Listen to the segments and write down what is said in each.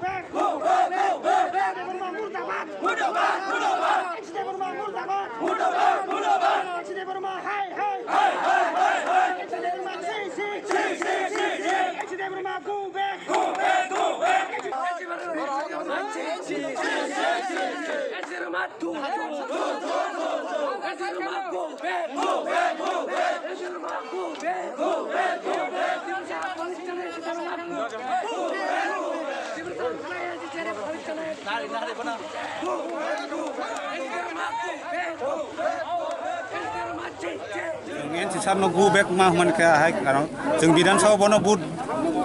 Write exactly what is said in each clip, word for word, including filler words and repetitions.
back. Go back, go back, go back. Debbarma murdabad. Murdabad, murdabad. Debbarma murdabad. Murdabad, murdabad. Debbarma hai, hai. Hai, hai, hai, hai. Debbarma si, si. Si, si, si, si. Debbarma go back. Go back, go back. N C sir no go back ma hwnmani khe ahai, karon chwng Bidhan Sabha bono vote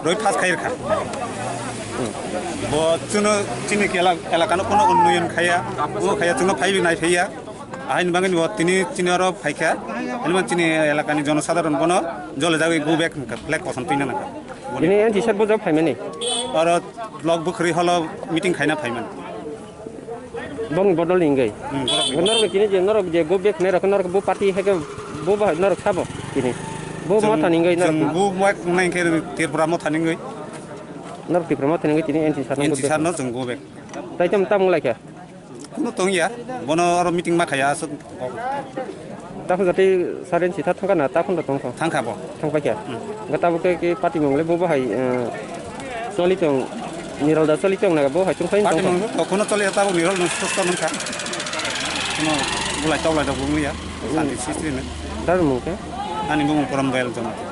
rwi pass khai rwkha. Bo chwngno chini kela-, elakano kono unnoyon khaiya, omo khaiya, chwngno phaibi nai phaiya. Ahaini bagwi bo tini chini oro phaikha, hwnwi chini elakani jonosadharon bono jole jagwi go back hwnkha, flag kosom twina nangkha. Bini N C sir bo jab phaimani? Oro block bwkhwrwi holo meeting khaina phaimani. Bongni bodol ni wngwi. Hmm, borok ni. Norok ni tini je norok je go back nai rok norok bo party hai khe bo ba norok sabo tini. Bo chwng, motha ni wngwi chwng norok. Bo motha ni wngwi. Norok Tipra motha ni wngwi tini N C sir no N C sir no chwng go back. Tai tam tam wng lai kha. Kuno tong ya, bono oro meeting ma khaya aswk. Takhun jati saren sitha thangkha na, takhun da tongkha? Thangkha bo. Thangpai kha? Hmm. Ga tabuk tei ki party mung le bo bahai, eh, choli tong, Nirol da choli tong na bo hai tongpai. Party tongkha. Mung to kuno choli tabuk Nirol no susto nungkha. Kuno bulai tawlai da bung ya, hmm, santi sistri ne. Dar mung khe? Ani bung Korom Dayal Jamatia.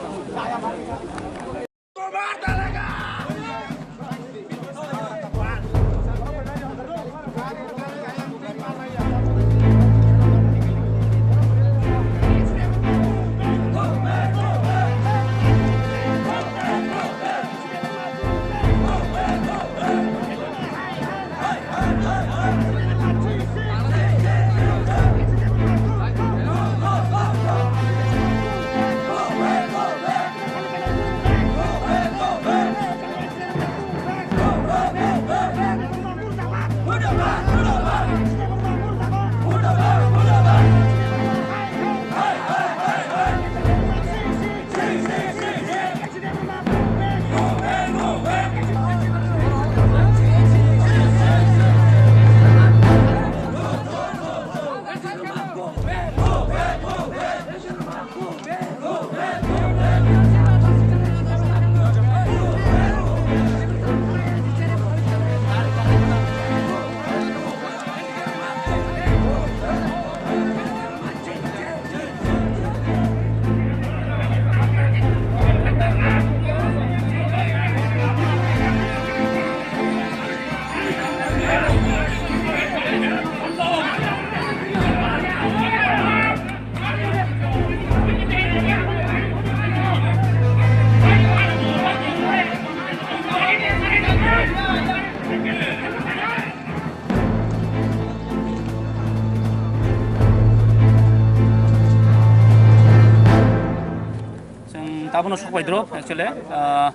Abono sok pai drop, actually, ah,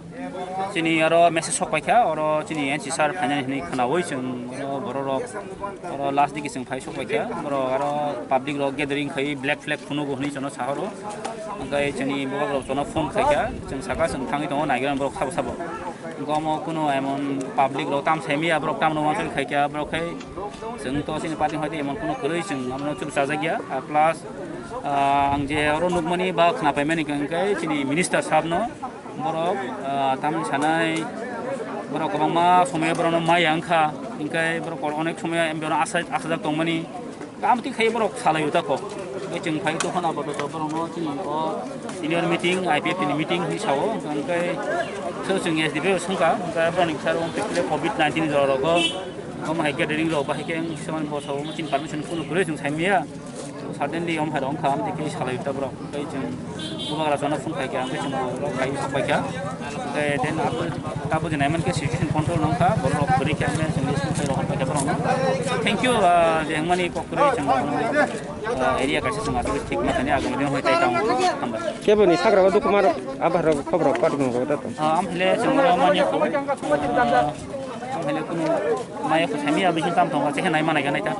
chini aro message sok pai kha, oro chini N C sir phainani hinwi khwnawi chwng oro borok rok, oro last digi chwng phai sok pai kha, borok aro public rok gathering khai black flag phunugo hinwi chwngno sahoro, hwnkhe chini borok rok chwngno phone khai kha, chwng saka chwng thangwi tongo naigra borok sabo sabo, hwnkhe omo kuno emon public rok tam saimaya borok tamno uansuk khai kha borok khai chwng to chini party hoite emon kuno kwrwi chwng abono chukchajakya, ah, plus Ah, ang je oro nukmani ba khwnapaimani hwnkhe chini minister sabno borok, ah, tamni sanai borok kwbangma somoyo borokno maya wngkha, hwnkhe borok onek somoyo M P no asa-, asajak tongmani. Tamo twi khai borok salaio tako. Hwnkhe chwng phai tongkha na boto borokno chini o senior meeting, I P F T ni meeting hinwi sao, hwnkhe so chwng S D P o swngkha, hwnkhe borokni bwskango covid nineteen jora rogo, omo hai gathering rok bahai khe wng, semani bo sao, chini permission kuno kwrwi chwng saimaya. Suddenly om hai rong kham tei salai ta borok tei chwng bubagra chana phone khai kha, tei chwng borok khai sok pai kha. Tei then abo tabo je naiman khe situation control nong kha, borok rok kwrwi kha, tei chwng phone khai rok khai kha borok. Thank you, ah, je hwnmani kok kwrwi chwng, ah, area kaisa chwng aswk thik ma thani agam din hoi tai tong hambai. Kebo ni sagra o dukhu mar abar rok khobor rok pat gong rok ta to. Ah, am hile chwng oro manya ko, ah, am hile kunu maya ko sami abi hin tam thong ka che nai manai ga nai ta.